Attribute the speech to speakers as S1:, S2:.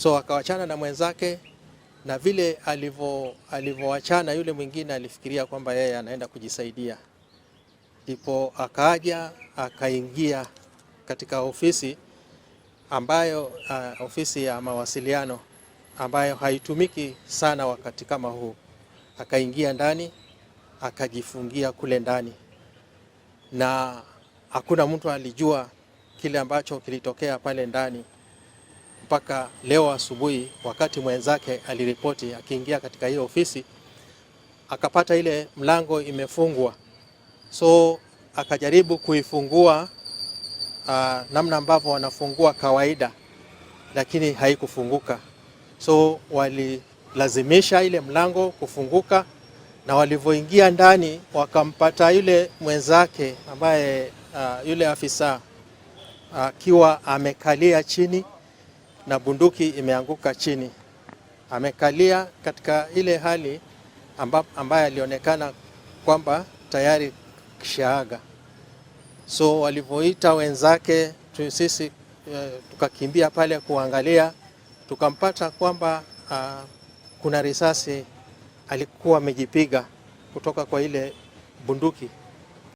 S1: So akawachana na mwenzake, na vile alivyoachana yule mwingine alifikiria kwamba yeye anaenda kujisaidia, ndipo akaja akaingia katika ofisi ambayo ofisi ya mawasiliano ambayo haitumiki sana wakati kama huu. Akaingia ndani, akajifungia kule ndani, na hakuna mtu alijua kile ambacho kilitokea pale ndani mpaka leo asubuhi, wakati mwenzake aliripoti akiingia katika hiyo ofisi akapata ile mlango imefungwa, so akajaribu kuifungua namna ambavyo wanafungua kawaida, lakini haikufunguka. So walilazimisha ile mlango kufunguka, na walivyoingia ndani wakampata yule mwenzake ambaye yule afisa akiwa amekalia chini na bunduki imeanguka chini, amekalia katika ile hali ambaye alionekana kwamba tayari kishaaga. So walivyoita wenzake sisi tukakimbia pale kuangalia, tukampata kwamba kuna risasi alikuwa amejipiga kutoka kwa ile bunduki.